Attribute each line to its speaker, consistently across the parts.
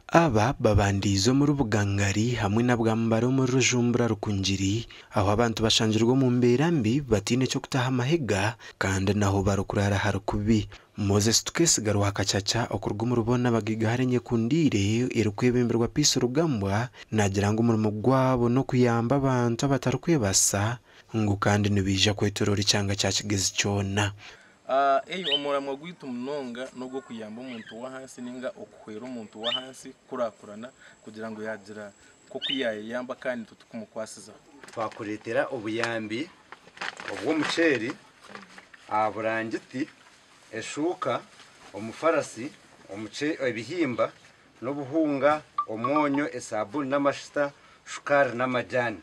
Speaker 1: Aba babandiize omuri Bugangari hamwe na Bwambara omuri Rujumbura Rukungiri ahu abantu bashangirwe omu mbeera mbi bataine ky'okutaha amahega kandi nahu barikuraara hari kubi. Moses Tukesiga Rwakacaca okuruga omuri boona abagaigahare enyekundiire erikwebemberwa Peace Rugambwa naagira ngu omurimo gwabo n'okuyamba abantu abatarikwebaasa ngu kandi nibaija kwetoroora ekyanga kya Kigezi kyona.
Speaker 2: Omuramwa gwaitu munonga n'ogw'okuyamba omuntu w'ahansi ninga okuhwera omuntu w'ahansi kukurakurana kugira ngu yaagira nk'oku yaayeyamba kandi itwe tukumukwasizaho.
Speaker 3: Twakureetera obuyambi obw'omuceeri, burangiti, eshuuka, omufarasi, ebihimba n'obuhunga, omwonyo, esaabuni n'amashuta, shukaari n'amajaani.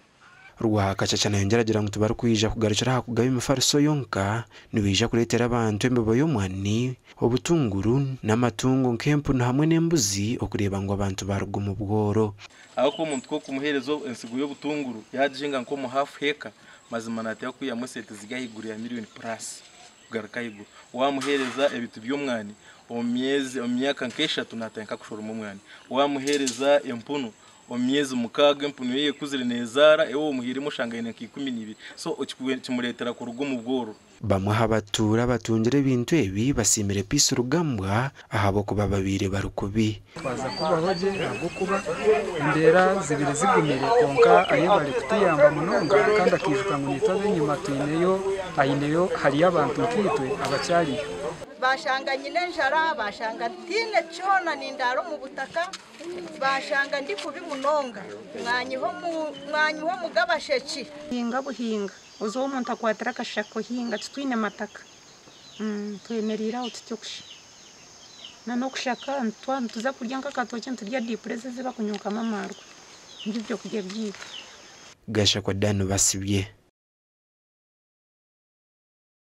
Speaker 1: Rwakacaca nayongyera agira ngu tibarikwija kugarukira aha kugaba emifariso yonka, nibaija kureetera abantu embibo y'omwani, obutunguru n'amatungo nk'empunu hamwe n'embuzi okureeba ngu abantu baruga omu bworo.
Speaker 2: Ahabw'okuba omuntu ku orikumuheereza ensigo y'obutunguru yaagihinga nk'omu haafu heeka, mazima naateekwa kwihamu esente ziri ahaiguru ya miriyoni puraasi kugaruka ahaiguru. Waamuheereza ebiti by'omwani, omu myezi omu myaka nk'eshatu naatandika kushoroma omwani. Waamuheereza empunu, Omu myezi mukaaga empunu ye ekuzire neezaara, iwe omuhairemu oshanga aine nka 12. So kimureetera kuruga omu bworo.
Speaker 1: Bamwe aha batuura abatungire ebintu ebi basiimire Peace Rugambwa ahabw'okuba babaire bari kubi.
Speaker 4: Twaza kubaho gye ahabw'okuba embeera zibire zigumire kwonka ayebare kutuyamba munonga kandi akaijuka ngu naitwe ab'enyima twineyo aineyo hariyo abantu nkaitwe abakyariyo.
Speaker 5: Baashanga nyine enjara, baashanga ntaine kyona nindaara omu butaka. Banshanga ndi kubi munonga, mwanyiha omu g'abasheki.
Speaker 6: Hinga buhinga, oze ow'omuntu akwatire akashaka ohinga, titwine mataka, twemereire aho tutyo kusha. Na n'okushaka twaba nituza kurya nk'akatookye niturya diipura ezi ezibakunyunkamu amaarwa, nibyo byokurya byaitu.
Speaker 1: Gashakwa Dan Basibye.